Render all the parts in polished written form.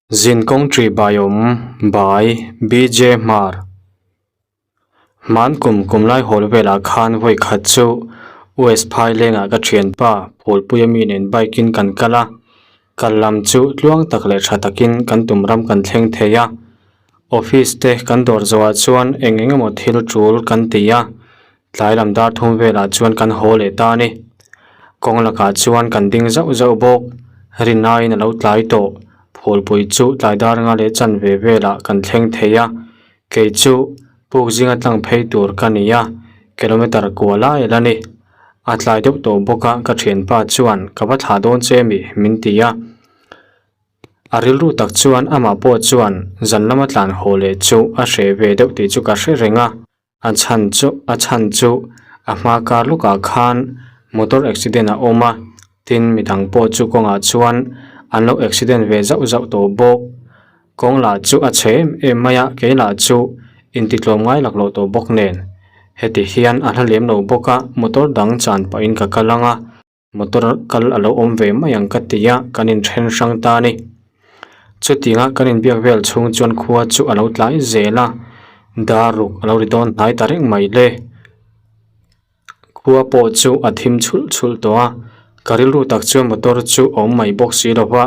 Zinkawng ṭihbaiawm by BJ Hmar Hman kum kum lai hawl velah khan vawi khat chu US phai lengah ka thianpa Phulpuia mi nen bike in kan kal a, kal lam chu tluang tak leh tha takin kan tum ram kan thleng thei a. Office te kan dawr zawhah chuan eng eng emaw thil tul kan ti a, Tlai lam dar thum velah chuan kan haw leh ta a ni. Kawng lakah chuan kan ding zauh zauh bawk. Rinaiin a lo tlai tawh. Phulpui chu tlai dar nga leh chanve velah kan thleng thei a. Kei chu puk zinga tlang phei tur ka ni a, kilometer kua lai a la ni. A tlai deuh tawh bawk a, ka thianpa chuan ka va thlah dawn che mi min ti a. A rilru tak chuan amah pawh chuan zan lama tlan haw leh chu a hreh ve deuh tih chu ka hre reng a. A chhan chu a chhan chu a hma kar lawkah khan motor accident a awm a tin midang pawh chu kawngah chuan an lo accident ve zauh zauh tawh bawk kawng lah chu a chhe em em mai a kei lah chu intitlawm ngai lak loh tawh bawk nen heti hian a hla lem lo bawk a motor dang chan pahin ka kal ang a. Motor kal a lo awm ve mai ang ka ti a, kan inthen hrang ta a ni. Chutinga kan inbiak vel chhung chuan khua chu a lo tlai zel a, dar ruk a lo ri dawn hnai ta reng mai le. Khua pawh chu a thim chhulh chhulh tawh a, ka rilru tak chuan motor chu a awm mai bawk si lo va,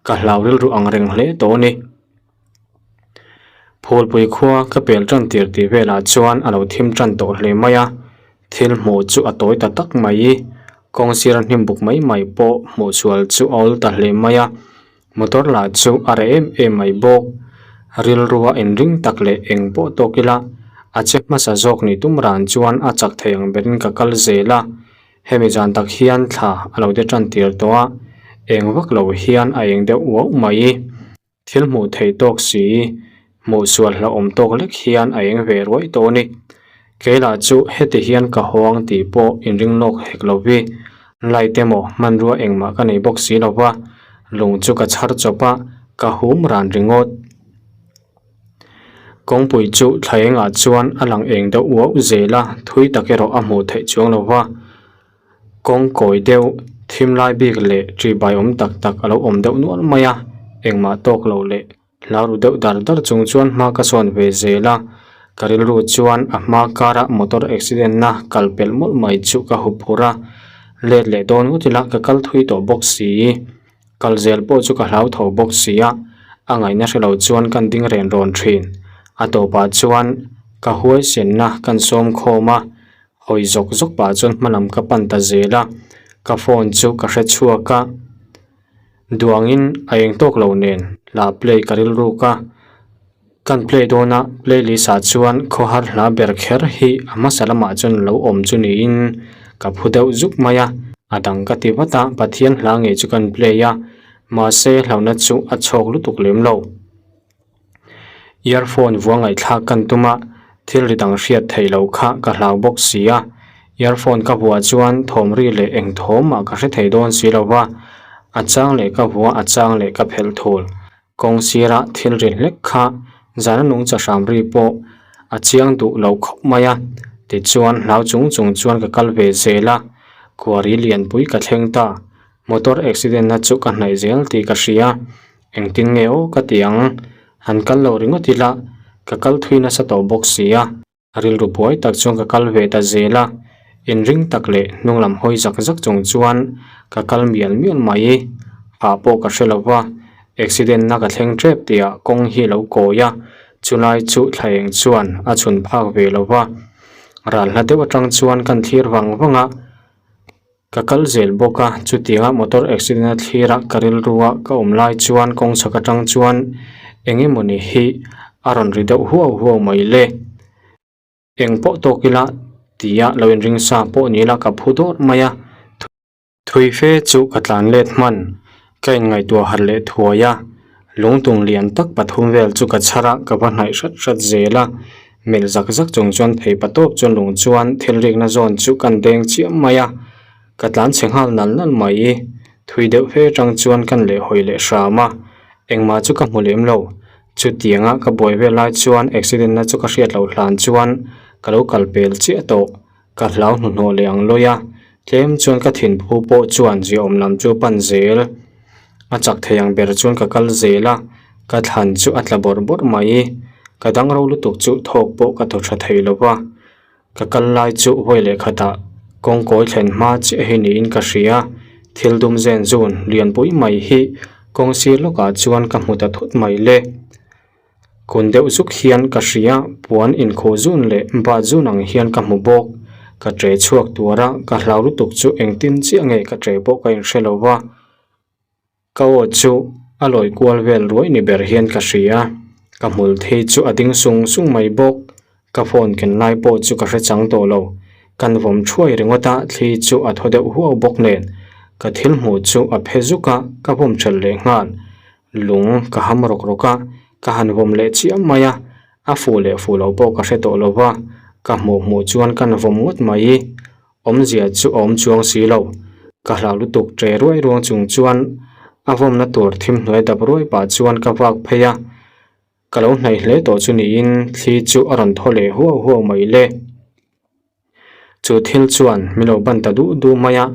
ka hlau rilru ang reng hle tawh a ni. Phulpui khua ka pel tan tir tih velah chuan a lo thim tan tawh hle mai a, thil hmuh chu a tawi ta tak mai. Kawng sira hnim buk mai mai pawh hmuh sual chu a awl ta hle mai a, motor lah chu a reh em em mai bawk. Rilrua inring tak leh eng pawh tawk ila a che hmasa zawk ni tum ran chuan a chak thei ang berin ka kal zel a, hemi zan tak hian thla a lo de tan tir tawh a, eng vak lo hian a eng deuh uauh mai. Thil hmuh theih tawk si, hmuh sual hlauhawm tawk lek hian a eng ve ruai tawh a ni. Kei lah chu heti hian ka haw ang tih pawh inring lawk hek lo vi. Light emaw hmanrua engmah ka nei bawk si lo va, lung chu ka chhar chawp a, ka hum ran ringawt. Kawngpui chu thla engah chuan a lang eng deuh uauh zel a, thui tak erawh a hmuh theih chuang lo va. Kawng kawi deuh, thim lai bik leh ṭihbai awm tak tak a lo awm deuh nual mai a, engmah tawk lo leh hlau ru deuh dar dar chung chuan hma ka sawn ve zel a, ka rilru chuan a hma kara motor accident na kal pelh mawlh mai chu ka hup phur a, let leh dawn ngawt ila ka kal thui tawh bawk si. Kal zel pawh chu ka hlau tho bawk si a, a ngaihna hre lo chuan kan ding ren rawn thin. A tawpah chuan ka huaisenna kan sawm khawm a, hawi zawk zawk pah chuan hma lam ka pan ta zel a, ka phone chu ka hre chhuak a, duangin a eng tawk lo nen hla play ka rilruk a, kan play dawn a playlist ah chuan khawhar hla ber kher hi a hmasa lamah chuan a lo awm chu niin ka phu deuh zuk mai a, a dang ka ti vat a, Pathian hla ngei chu kan play a, mahse hlauhna chu a chhawk lutuk lem lo. Earphone vua ngaihthlak kan tum a, thil ri dang hriat theih loh kha ka hlau bawk si a. Earphone ka vuah chuan thawm ri leh eng thawm mah ka hre thei dawn si lo va, a chang leh ka vua a chang leh ka phelh thul. Kawng sira thil ri hlek kha zana nung cha hram ri pawh a chiang duh lo khawp mai a, tichuan hlau chung chung chuan ka kal ve zel a, kuari lianpui ka thleng ta. Motor accident na chu ka hnaih zel tih ka hria. Engtin nge aw ka ti ang, han kal lo ringawt ila, ka kal thui nasa tawh bawk si a, rilru buai tak chuan ka kal ve ta zel a, inring tak leh hnung lam hawi zak zak chung chuan ka kal mial mial mai, hah pawh ka hre lo va, accident na ka thleng tep tih ah kawng hi a lo kawi a, chulai chu thla eng chuan a chhun phak ve lo va, ral hla deuh atang chuan kan thlir vang vang a. Ka kal zel bawk a, chutianga motor accident a thlir a ka rilru a ka awm lai chuan kawng chhak atang chuan eng emawni hi a rawn ri deuh huau huau mai le. Eng pawh tawk ila tia lo inring sa pawh ni ila ka phu dawrh mai a, thui fe chu ka tlan let hman ka inngaihtuah harh leh thuai a, lungtung lian tak pathum vel chu ka chhar a ka va hnaih hrat hrat zel a, Melh zak zak chung chuan phei pa tawp chuan lung chuan thil rikna zawn chu kan deng chiam mai a, ka tlan chhe nghal nal nal mai. Thui deuh fe atang chuan kan leh hawi leh hram a, engmah chu ka hmu lem lo. Chutianga ka buai vel lai chuan accident na chu ka hriat loh hlan chuan ka lo kal pel chiah tawh. Ka hlau hnuhnawh leh ang lawi a, tlem chuan ka thinphu pawh chuan ziaawm lam chu pan zel. A chak thei ang ber chuan ka kal zel a. Ka thlan chu a tla bawrh bawrh mai. Ka dang ro lutuk chu thawk pawh ka thaw tha thei lo va. Ka kal lai chu vawi leh khatah kawngkawi thlen hma chiah hi niin ka hria. Thil dum zen zun lianpui mai hi kawng sir lawkah chuan ka hmu ta thut mai le. Kun deuh zuk hian ka hria, puan inkhuh zun leh bat zun ang hian ka hmu bawk. Ka ṭe chhuak tuar a, ka hlau lutuk chu engtin chiah nge ka ṭe pawh ka inhre lo va. Ka aw chu a lawi kual vel ruai ni ber hian ka hria, ka hmul thei chu a ding sung sung mai bawk. Ka phone ken lai pawh chu ka hre chang tawh lo, kan vawm thuai ringawt a, thli chu a thaw deuh huau bawk nen ka thil hmuh chu a phe zuk a, ka vawm ṭhelh leh nghal. Lung ka ham rawk rawk a, ka han vawm leh chiam mai a, a fuh leh fuh loh pawh ka hre tawh lo va, ka hmuh hmuh chuan kan vawm ngawt mai. Awmzia chu a awm chuang si lo. Ka hlau lutuk ṭe ruai ruang chung chuan a vawmna tur thim hnuai dap ruai pah chuan ka vak phei a, ka lo hnaih hle tawh chu niin thli chu a rawn thaw leh huau huau mai le. Chu thil chuan min lo ban ta duh duh mai a,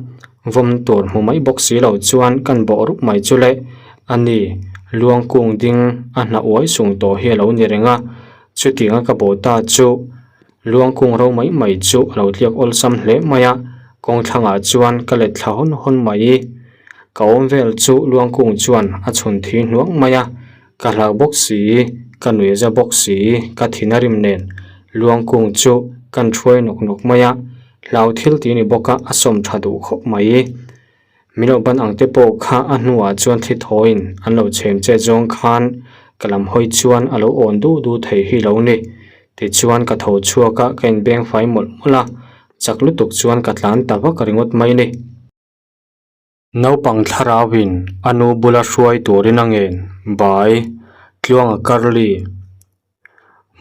vawm tur hmu mai bawk si lo chuan kan bawh rup mai chu le. A ni, luang kung ding a hna uai sung tawh hi a lo ni reng a, chutianga ka bawh ta chu luang kung ro mai mai chu a lo tliak awlsam hle mai a, kawng thlangah chuan ka let thla hawn hawn mai. Ka awm vel chu luang kung chuan a chhun thi hnuang mai a, Ka hlau bawk si, ka nuihza bawk si, ka thin a rim nen Luangkung chu kan thuai nawk nawk mai a, hlau thil ti ni bawk a, a sawm tha duh khawp mai. Min lo ban ang te pawh kha a hnuah chuan thli thawiin an lo chhem chet zawng khan ka lam hawi chuan a lo awn du du thei hi lo ni. Tichuan ka tho chhuak a, ka inbeng fai mawlh mawlh a, chak lutuk chuan ka tlan ta vak ringawt mai ni. Naupang thlarauin a nu bula hruai turin a ngen, Bai, Tluanga Karli,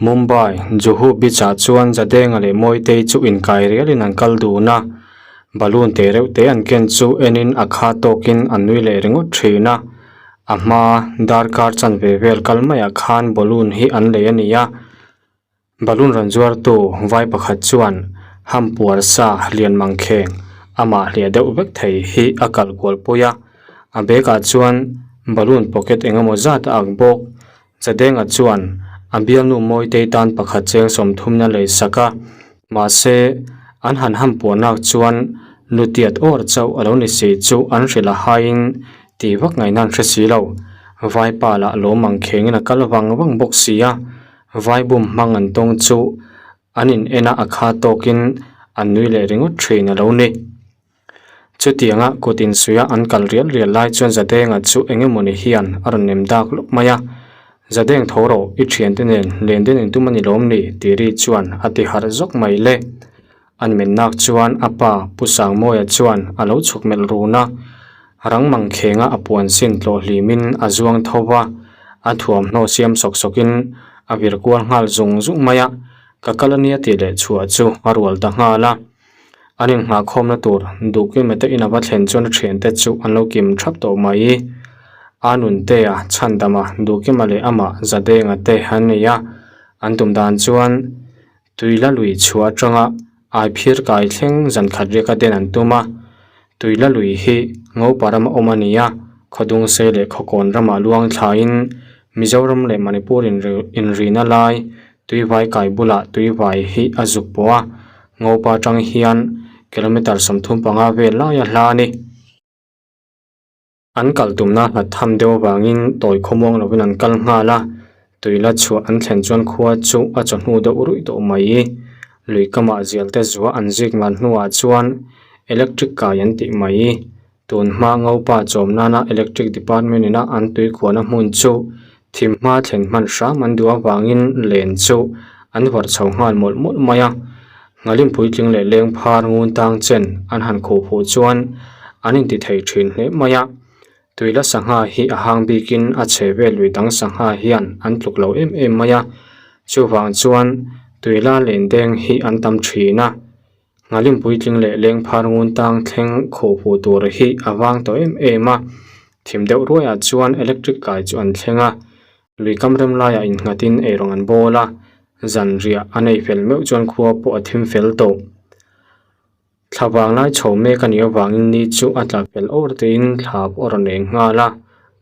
Mumbai, Juhu Beach ah chuan Zadenga leh Mawitei chu inkai rialin an kal dun a, balloon te reuh te an ken chu enin a kha tawkin an nui leh ringawt thin a, a hma darkar chanve vel kal maiah khan balloon hi an lei a ni a. Balloon rawn zuartu vai pakhat chuan hampuar sa lian mangkheng amah hliah deuh vek thei hi a kal kual pui a, a bag ah chuan balloon pocket eng emaw zat a ak bawk. Zadenga chuan a bialnu Mawitei tan pakhat cheng sawmthumna lei sak a, mahse an han hampuar nak chuan lutiat awr chauh a lo ni si chu an hrilh a haiin tih vak ngaihna an hre si lo. Vaipa lah lawm mangkhengin a kal vang vang bawk si a. Vaibum hmang an tawng chu an in en a a kha tawkin an nui leh ringawt thin a lo ni. Chutianga kut insuia an kal rial rial lai chuan Zadenga chu eng emawni hian a rawn nem dak lawk mai a, Zadeng tho rawh, i thiante nen len den in tum a ni lawm ni? tih ri chuan a ti harh zawk mai le. An mennak chuan a pa Pu Sangmawia chuan a lo chhuk melh run a, rang mangkhenga a puan sin tlawh hlimin a zuang tho va, a thuamhnaw siam sawk sawkin a vir kual nghal zung zung mai a, ka kal a nia tih leh chhuah chu a rual ta nghal a. An inngahkhawmna tur Duhkime te in a va thlen chuan a thiante chu an lo kim thap tawh mai. A nuntea Chhandama Duhkima leh amah Zadenga te an nei a, an tum dan chuan Tuila lui chhuah atanga Aiphir kai thleng zan khat riaka den an tum a, Tuila lui hi Ngopa rama awm a ni a, Khawdungsei leh Khawkawn ramah luang thlaiin Mizoram leh Manipur inrina lai Tuivai kai bulah Tuivai hi a zuk pawh a, Ngopa atang hian kilometre 35 vel laia hla a ni. An kal tumna hlat tham deuh avangin tawi khawmuang lovin an kal nghal a, tui la chhuah an thlen chuan khua chu a chawhnu deuh ruih tawh mai. Lui kamah zial te zua an zik ngan hnuah chuan electric kai an tih mai. Tun hma Ngopa chawm nana electric department ina an tui khuahna hmun chu thim hma thlen hman hram an duh avangin len chu an vawrh chho nghal mawlh mawlh mai a. Nghalim puitling leh leng phar ngun tang chen an han khuh phuh chuan an inti thei thin hle mai a. Tuila sangha hi a hang bikin a chhe vel lui dang sangha hian an tluk lo em em mai a. Chuvang chuan tuila len deng hi an tam thin a. Nghalim puitling leh leng phar ngun tang thleng khuh phuh tur hi a vang tawh em em a. Thim deuh ruaiah chuan electric kai chu an thleng a. Lui kam rem laiah innghatin eirawng an bawl a, zan riah a nei fel meuh chuan khua pawh a thim fel tawh. Thla vang lai chho mek a nih avangin ni chu a tla fel awr teiin thla pawh a rawn eng nghal a,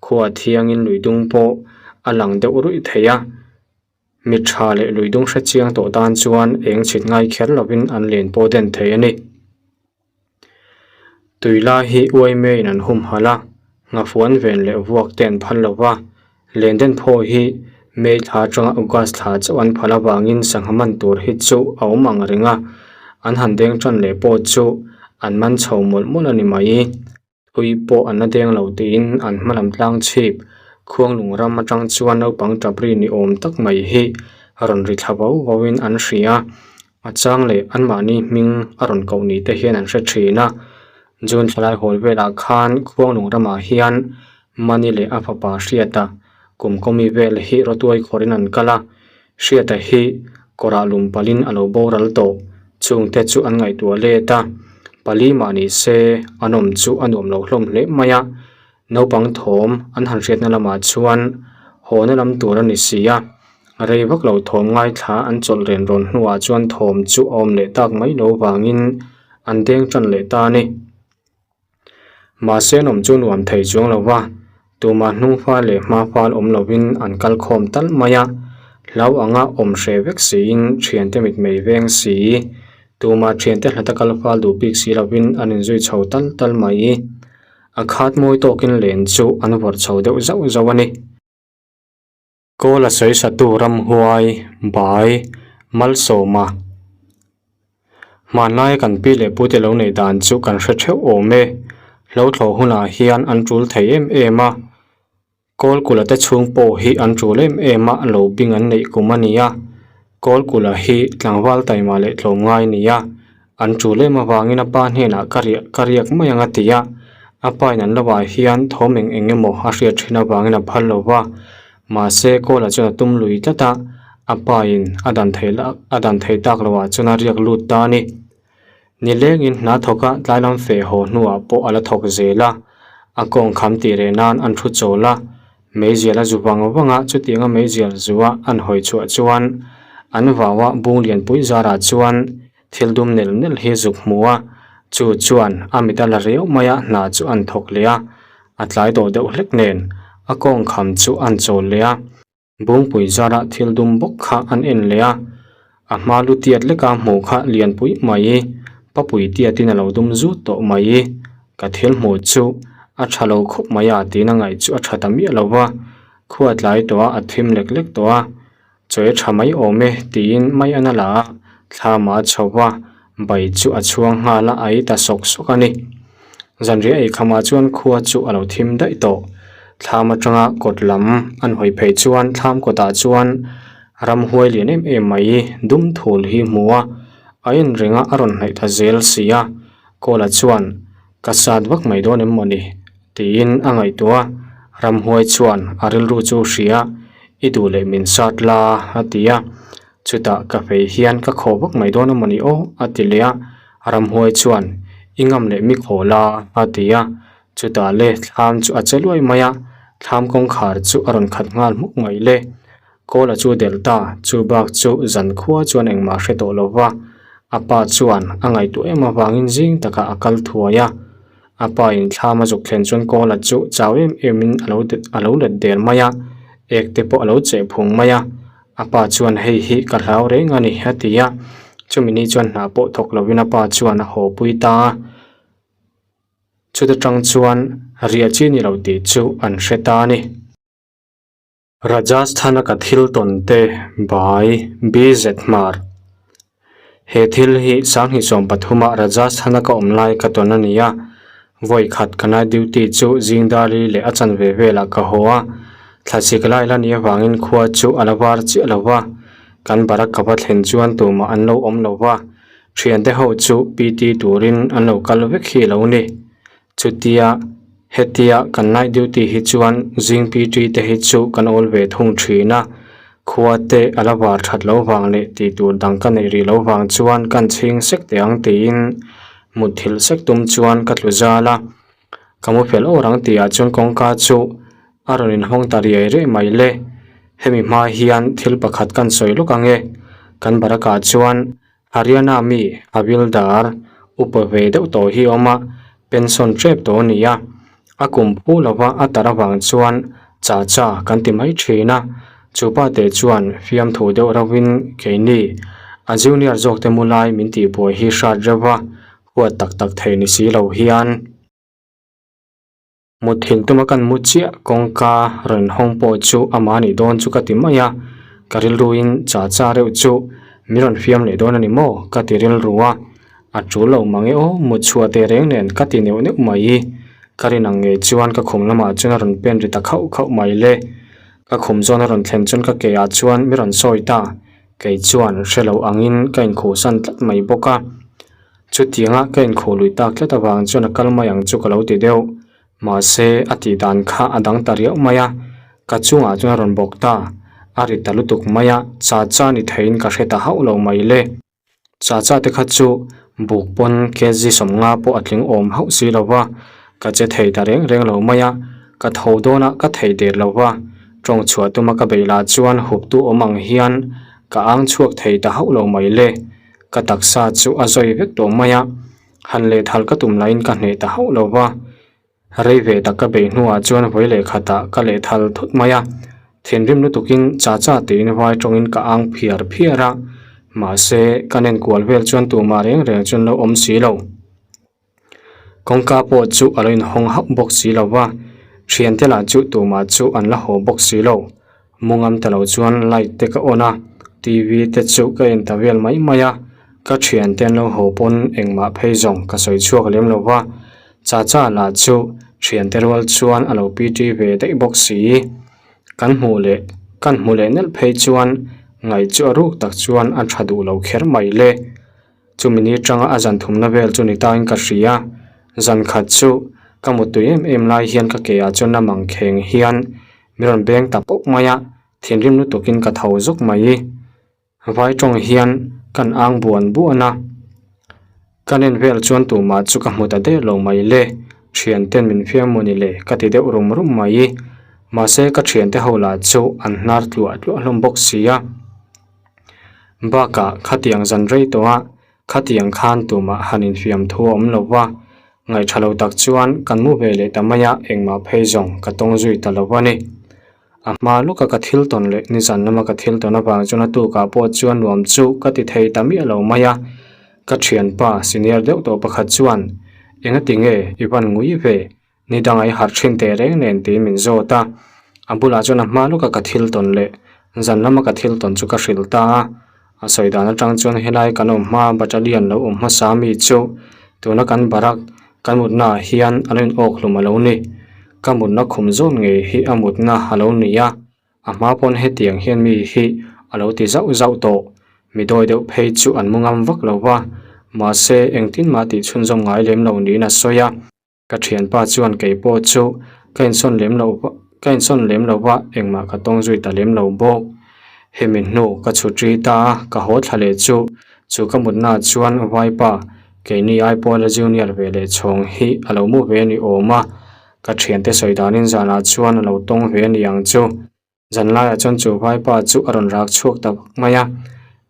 khua a thiangin lui dung pawh a lang deuh ruih thei a. Mi tha leh lui dung hre chiang tawh tan chuan eng chhit ngai kher lovin an len pawh den thei a ni. Tui lai hi uai meiin an humhalh a, nghafuan ven leh vuak te an phal lo va, len den phaw hi May thla atanga August thla chauh an phal avangin sangha man tur hi chu a awm ang reng a, an han deng tan leh pawh chu an man chho mawlh mawlh a ni mai. Thui pawh an la deng lo tiin an hma lam tlang chhip Khuanglung ram atang chuan naupang tap ri ni awm tak mai hi rawn ri thla vau vauin an hria. A chang leh anmahni hming a rawn koh ni te hian an hre thin a. June thlalai hawl velah khan Khuanglung ramah hian Mani leh a fapa Hriata kum kawmi vel hi rawtuai khawrin an kal a. Hriata hi kawrah lum palin a lo boral tawh. Chungte chu an ngaihtuah let a, pali mah ni se an awm chu a nuam lo hlawm hle mai a. Naupang thawm an han hriatna lamah chuan hawna lam tur a ni si a, rei vak lo thawm ngaithla an chawlh ren rawn hnuah chuan thawm chu a awm leh tak mai lo vangin an deng tan leh ta a ni. Mahse an awm chu nuam thei chuang lo va, tumah hnung fal leh hma fal awm lovin an kal khawm talh mai a, hlau anga awm hreh vek siin thiante mitmei veng si, tumah thiante hlata kal fal duh bik si lovin an inzui chho tal tal mai. A khat mawi tawkin len chu an vawrh chho deuh zauh zauh a ni. Kawl a sawi satu ramhuai, bai, malsawma. Hmanlaia kan pi leh pute lo neih dan chu kan hre theuh awm e. Hlo thlawh hunah hian an tul thei em em a. Kawl kula te chhung pawh hi an tul em em a, lo bing an neih kum a ni a. Kawl kula hi tlangval taima leh tlawmngai a ni a. An tul em avangin a pa hnenah ka riah ka riak mai ang a ti a, a pa in an lovah hian thawm eng eng emaw a hriat thin avangin a phal lo va, mahse Kawla chuan a tum lui tlat a, a pa in a dan thei a dan thei tak lovah chuan a riak lut ta a ni. Nilengin hna thawk a tlai lam feh haw hnuah pawh a la thawk zel a, a kawng kham tih reh nan an thu chawl a, meizial a zu vang vang a, chutianga meizial zua an hawi chhuah chuan an vau a bung lianpui zarah chuan Thil dum nel nel hi zuk hmu a, chu chuan a mit a la riau mai a, hna chu an thawk leh a, a tlai tawh deuh hlek nen a kawng kham chu an chawl leh a, Bungpui zara thil dum bawk kha an en leh a, a hma lu tiat leka hmuh kha lianpui mai, papui tiatin a lo dum zut tawh mai, ka thil hmuh chu a tha lo khawp mai a tiin a ngaih chu a tha ta miah lo va, khua tlai tawh a, a thim lek lek tawh a. Chawi a tha mai awm e tiin mai an a la a, thlam ah a chho va, bai chu a chhuang nghal a, a ei ta sawk sawk a ni. Zanriah ei khamah chuan khua chu a lo thim daih tawh. Thlam atanga kawt lam an hawi phei chuan thlam kawtah chuan ramhuai lian em em mai dum thul hi hmu a, a en reng a, a rawn hnaih ta zel si a. Kawla chuan, Ka sat vak mai dawn em mawni? Tiin a ngaihtuah a, ramhuai chuan a rilru chu hria, I duh leh min sat la, a ti a. Chutah ka fei hian ka khaw vak mai dawn a mawni aw, a ti leh a. Ramhuai chuan, I ngam leh mi khaw la, a ti a. Chutah le thlam chu a che luai mai a, thlam kawngkhar chu a rawn khat nghal hmuk mai le. Kawla chu delh ta, chu bak chu zankhua chuan engmah hre tawh lo va, a pa chuan a ngaihtuah em avangin zing takah a kal thuai a. A pa in thlam a zuk thlen chuan Kawla chu chau em em in a lo a lo let der mai a, ek te pawh a lo cheh phung mai a. A pa chuan hei hi ka hlau reng a ni a ti a, chumi ni chuan hna pawh thawk lovin a pa chuan a haw pui ta a. Chuta tang chuan riah chi ni lo tih chu an hre ta a ni. Rajasthan-a ka thil tawn te by BZ Hmar. He thil hi sanghnih 13 ah Rajasthan-a ka awm lai ka tawn a ni a. Vawi khat ka night duty chu zing dar li leh a chanve velah ka haw a. Thlasik lai la ni avangin khua chu a la var chiah lo va. Kan barak ka va thlen chuan tumah an lo awm lo va. Thiante ho chu PT turin an lo kal vek hi lo ni. Chutia, hetia kan night duty hi chuan zing PT te hi chu kan awl ve thung thin a, khua te a la var that lo vang leh tih tur dang ka neih rih lo vang chuan kan chhing sek teh ang tiin mutthilh sek tum chuan ka tlu zal a. Ka mu fel awr ang tihah chuan kawngka chu a rawn inhawng ta riai riai mai le. Hemi hma hian thil pakhat kan sawi lawk ang e, kan barakah chuan Haryana mi Havildar upa ve deuh tawh hi a awm a, pension tep tawh a ni a. A kum phu lova a tar avang chuan Cha cha kan ti mai thin a, chu pa te chuan fiamthu deuh rauhin keini a junior zawk te mu lai min tihbuai hi hrat reuh a, huat tak tak thei ni si lo hian. Mutthilh tuma kan mu chiah kawngka rawn hawng pawh chu amah anih dawn chu ka ti mai a, ka rilruin cha cha reuh chu min rawn fiam leh dawn a ni maw ka ti rilru a, a tul lo mang e aw mut chhuah teh reng nen ka ti neuh neuh mai. Ka rin ang ngei chuan ka khum lamah chuan a rawn pen ri ta khauh khauh mai le. Ka khum zawn a rawn thlen chuan ka ke ah chuan mi rawn sawi ta, kei chuan hre lo angin ka inkhuhsan tlat mai bawk a. Chutianga ka inkhuh lui tak tlat avang chuan a kal mai ang chu ka lo ti deuh. Mahse, a tih dan kha a dang ta riauh mai a, ka chungah chuan a rawn bawk ta. A ri ta lutuk mai a, cha cha ni theiin ka hre ta hauh lo mai le. Cha cha te kha chu buk pawn kg 50 pawh a tling awm hauh si lo va, ka che thei ta reng reng lo mai a, ka tho dawn a ka thei der lo va, tawng chhuah tuma ka beih lah chuan huptu awm ang hian ka ang chhuak thei ta hauh lo mai le. Ka taksa chu a zawi vek tawh mai a, han lehthal ka tum lahin ka hneh ta hauh lo va. Rei ve tak ka beih hnuah chuan vawi leh khatah ka lehthal thut mai a, thinrim lutukin cha cha tiin vai tawngin ka ang phiar phiar a, mahse ka nen kual vel chuan tumah reng reng chuan lo awm si lo. Kawngka pawh chu a lo inhawng hauh bawk si lo va, thiante lah chu tumah chu an la haw bawk si lo. Mu ngam ta lo chuan light te ka on a, TV te chu ka en ta vel mai mai a, ka thiante an lo haw pawn engmah phei zawng ka sawi chhuak lem lo va, cha cha lah chu thiante rual chuan a lo PT ve daih bawk si. Kan hmuh leh kan hmu leh nelh phei chuan ngaih chu a ruk tak chuan a tha duh lo kher mai le. Chumi ni atanga a zan thumna vel chu ni tain ka hria. Zan khat chu ka muttui em em lai hian ka ke ah chuan na mang kheng hian min rawn beng ta pawp mai a, thinrim lutukin ka tho zawk mai. Vai tawng hian kan ang buan buan a, ka nen vel chuan tumah chu ka hmu ta der lo mai le, thianten min fiam maw ni le ka ti deuh rum rum mai. Mahse ka thiante ho lah chu an hnar tluah tluah hlawm bawk si a. Bakah khatiang zan rei tawh a, khatiang khan tumah han infiam thu a awm lo va, ngaihṭha lo tak chuan kan mu ve leh ta mai a, engmah phei zawng ka tawng zui ta lo a ni. A hma lawka ka thil tawn leh nizan lama ka thil tawn avang chuan a tukah pawh chuan nuam chu ka ti thei ta miah lo mai a, ka ṭhianpa senior deuh tawh pakhat chuan, Engati nge i van ngui ve? Ni danga i harh thin teh reng nen tiin min zawt a, a bulah chuan a hma lawka ka thil tawn leh zan lama ka thil tawn chu ka hrilh ta a, a sawi dan atang chuan helai kan awm hma battalion lo awm hmasa mi chu tuna kan barak kan mutna ah hian a lo in awk hlum a lo ni, ka mutna khum zawn ngei hi a mutna a lo ni a. A hma pawn hetiang hian mi hi a lo ti zauh zauh tawh. Mi dawi deuh phei chu an mu ngam vak lo va, mahse engtin mah tih chhunzawm ngai lem lo niin a sawi a. Ka thianpa chuan kei pawh chu ka insawn lem lo ka insawn lem lo va, engmah ka tawng zui ta lem lo bawk. Hemi hnu ka chhut ri ta a, ka haw thla leh chu chu ka mutna chuan vaipa keini ai pawh la junior ve leh chhawng hi a lo mu ve a ni awm a. Ka thiante sawi danin zanah chuan a lo tawng ve a ni ang chu. Zan laiah chuan chu vaipa chu a rawn rak chhuak ta vak mai a,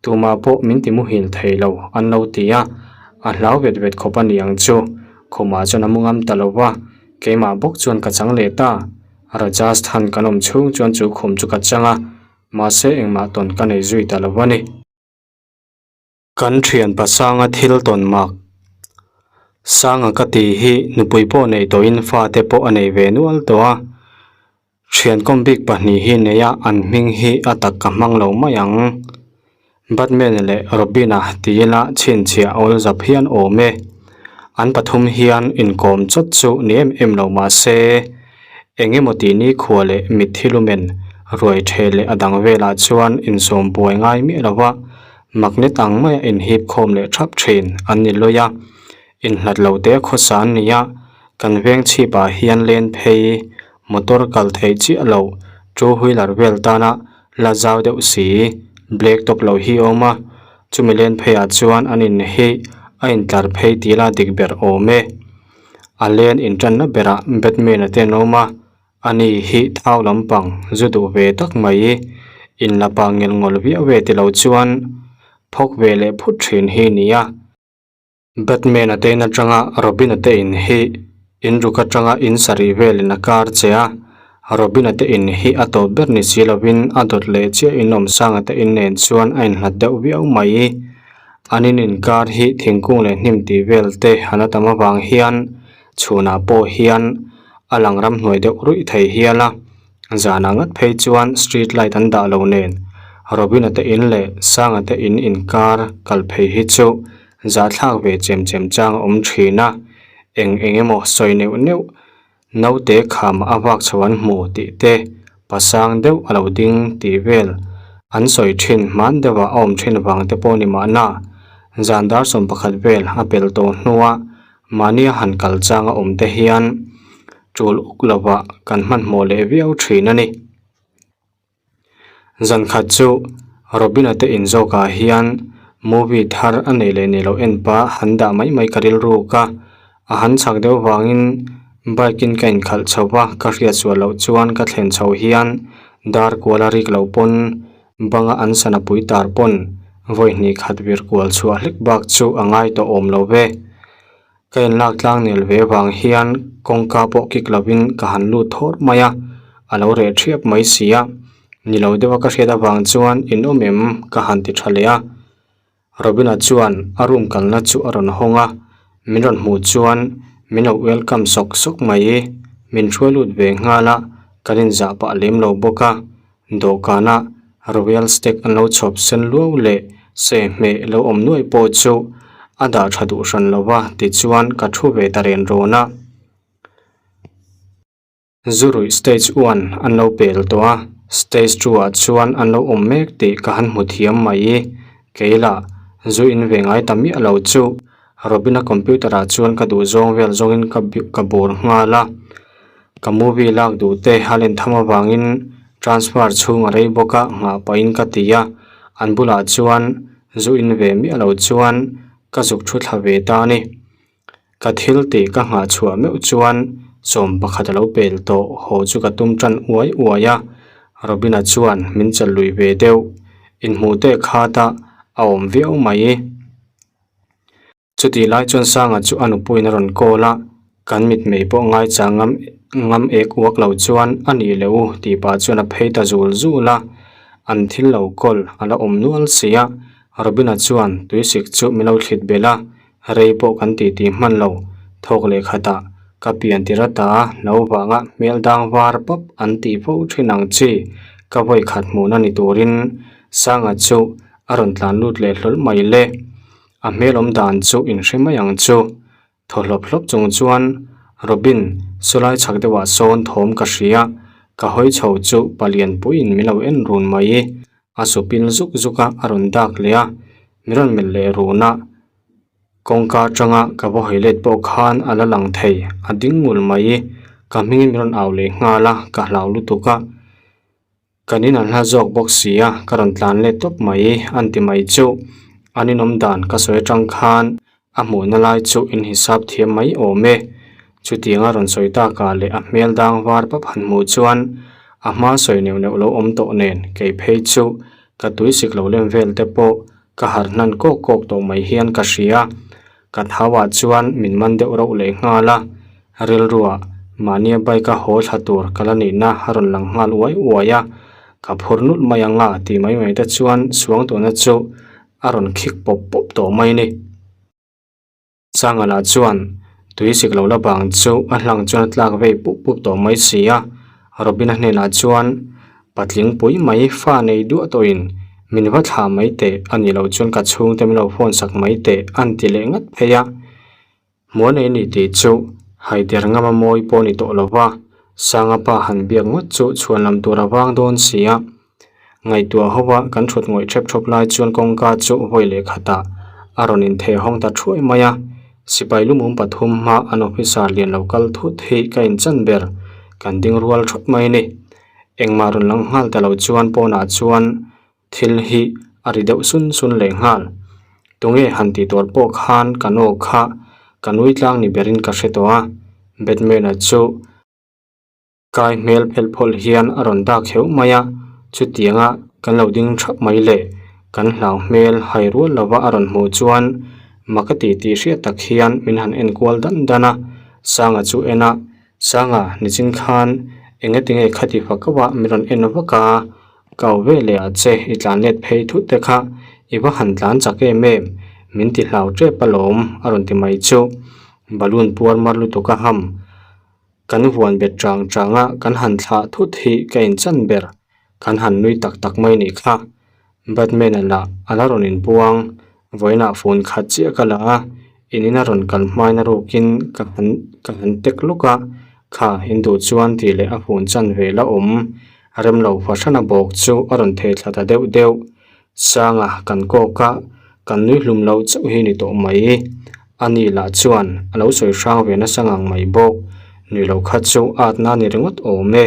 tumah pawh min ti muhil thei lo an lo ti a, a hlau vet vet khawp a ni ang chu. Khumah chuan a mu ngam ta lo va, keimah bawk chuan ka chang leh ta. Rajasthan kan awm chhung chuan chu khum chu ka chang a, mahse engmah tawn ka nei zui ta lo a ni. Kan thian pasanga thil tawn mak Sanga ka tih hi nupui pawh nei tawhin fate pawh a nei ve nual tawh a, thian kawm bik pahnih hi nei a an hming hi a tak ka hmang lo mai ang. Batman leh Robin-a ti ila chhinchhiah awl zap hian awm e. An pathum hian inkawm chawt chu ni em em lo mah se eng emaw tih nikhua leh mitthi lumen ruai the leh a dang velah chuan insawm buai ngai miah lo va. Magnet ang maia inhip khawm leh thap thin an ni lawi a, inhlat lo te khawsa an ni a, kan veng chhip ah hian len phei motor kal theih chiah loh two wheeler vel tana la zau deuh si black top lo hi a awm a, chumi len phei ah chuan an in hi a intlar phei tih la dik ber awm e. A len intanna berah Batman a te an awm a. Ani hi thau lampang zu duh ve tak mai, inlapa ngel ngawl viau ve ti lo chuan phawk ve leh phut thin hi nia. Batman-a te in atanga Robin-a te in hi in ruk atanga in sarih velin a kar che a. Robin-a te in hi a tawp ber ni si lovin a dawt leh chiah in Lawmsanga te in nen chuan a inhlat deuh viau mai. An in inkar hi thingkung leh hnim tih vel te a la tam avang hian chhunah pawh hian a lang ramhnuai deuh ruih thei hial a. Zanah ngat phei chuan street light an dah lo nen Robin-a te in leh Sanga te in inkar kal phei hi chu zahthlak ve chem chem chang a awm thin a, eng eng emaw sawi neuh neuh naute kham a vak chho an hmu tih te pasang deuh a lo ding tih vel an sawi thin hman deuh ah a awm thin vang te pawh ni mahna zan dar 11 vel a pel tawh hnua mahnia han kal chang a awm te hian tul uk lovah kan hmanhmawh leh viau thin a ni. Zan khat chu Robin-a te in zawkah hian movie thar a nei leh nei loh en pah han dah mai mai ka rilruk a, a han chak deuh vangin bike in ka inkhalh chho va, ka hriat sual loh chuan ka thlen chho hian dar kual a rik loh pawn banga an sana pui tar pawn vawi hnih khat vir kual chhuah hlek bak chu a ngai tawh awm lo ve. Ka inlak tlang nel ve vang hian kawngka pawh kik lovin ka han lut thawr mai a, a lo reh thiap mai si a. Ni lo deuha ka hriat avang chuan in awm em ka han ti tha leh a. Robina chuan a room kalna chu a rawn hawng a, min rawn hmuh chuan min lo welcome sawk sawk mai. Min hruai lut ve nghal a, kan inzah pah lem lo bawk a. Dawhkana Royal Stag an lo chhawp sen luau leh sehhmeh lo awm nuai pawh chu a dah tha duh hran lo va tichuan ka thu ve ta ren rawn a. Zuruih stage one an lo pel tawh a, stage two ah chuan an lo awm mek tih ka han hmu thiam mai. Kei lah zu in ve ngai ta miah lo chu Robina computer ah chuan ka duh zawng vel zawngin ka ka bur nghal a. Ka movie lak duh te a len tham avangin transfer chhung a rei bawk a nghah pahin ka ti a, an bulah chuan zu in ve miah lo chuan ka zuk thu thla ve ta a ni. Ka thil tih ka nghah chhuah meuh chuan 11 a lo pel tawh haw chu ka tum tan uai uai a, Robina chuan min chelh lui ve deuh. Inhmuh teh khat a a awm viau mai. Chutih lai chuan Sanga chu a nupuiin a rawn call a, kan mitmei pawh ngaichang ngam ngam ek uak lo chuan a nih leh u tih pah chuan a phei ta zul zul a, an thil lo call a la awm nual si a, Robina chuan tuisik chu min lo thlit belh a, rei pawh kan tih tih hman lo, thawk leh khatah ka pian tir ata lo vanga hmel dang var pawp an tih fo thin ang chi ka vawi khat hmuhna ni turin Sanga chu a rawn tlan lut leh hlawl mai le. A hmel awm dan chu in hre mai ang chu. Thaw hlawp hlawp chung chuan Robin sawlai chhak deuhah sawn thawm ka hria, ka hawi chho chu palian puiin min lo en run mai. A su pil zuk zuk a, a rawn dak leh a, min rawn melh leh run a. Kawngka atanga ka va hawi let pawh khan a la lang thei, a ding ngul mai. Ka hmingin min rawn au leh nghal a, ka hlau lutuk a. Kan in an hla zawk bawk si a, ka rawn tlan let tawp mai an ti mai chu. An inawm dan ka sawi atang khan a hmuhna lai chu in hisap thiam mai awm e. Chutianga rawn sawi takah leh a hmel dang var pap han hmuh chuan a hma sawi neuh neuh lo awm tawh nen kei phei chu ka tuisik lo lem vel te pawh ka harh hnan kawk kawk tawh mai hian ka hria. Ka thauah chuan min man deuh rauh leh nghal a, rilruah mahnia bike a haw thla tur ka la nihna a rawn lang nghal uai uai a, ka phur nulh mai ang a tih mai mai te chuan suangtuahna chu a rawn khik pawp pawp tawh mai a ni. Sanghala chuan tui sik lo la bang chu a hlang chuan a tlak vei pup pup tawh mai si a, Robina hnenah chuan Patling pui mai fa nei duah tawhin min va thlah mai teh a nih loh chuan ka chhungte min lo phone sak mai teh an ti leh ngat phei a. Muan ei ni tih chu haider ngama mawi pawh ni tawh lo va, Sanga pa han biak ngawt chu chhuan lam tur a vang dawn si a. Ngaihtuah ho a kan thut ngawih thep thawp lai chuan kawngka chu vawi leh khatah a rawn intheh hawng ta thuai mai a. Sipai lumum pathum hma an officer lian lo kal thut hi ka inchan ber kan ding rual thawt mai a ni. Engmah rawn lang nghal ta lo chuan pawnah chuan thil hi a ri deuh sun sun leh nghal. Tunge han tih tur pawh khan ka naw kha ka nui tlang ni berin ka hre tawh a, Batman-a chu kai hmel phelh phawlh hian a rawn dak heuh mai a, chutianga kan lo ding thap mai leh kan hlau hmel hai rual lova a rawn hmuh chuan mak a ti tih hriat tak hian min han en kual dan dan a, Sanga chu en a. Sanga, nichin khan Engatinge khati fak auh min rawn en vak a, ka au ve leh ah che i tlan let phei thut te kha i va han tlan chak em em, min ti hlau tep alawm a rawn ti mai chu. Balloon puar mar lutuk a ham. Kan vuan bet chang chang a kan han thlah thut hi ka inchan ber, kan han nui tak tak mai nih kha. Batman-a lah a la rawn inpuang, vawiinah phone khat chiah ka la a, in ina rawn kal hmain a rukin ka han ka han tek lawk a, kha in duh chuan tih leh a phone chan ve la awm rem lo fahran a bawk chu a rawn thei thla ta deuh deuh. Sanga kan kawk a, kan nui hlum lo chauh hi ni tawh mai. Ani lah chuan a lo sawi hrang ve nasa ngang mai bawk, nui lo kha chu atna ni ringawt awm e.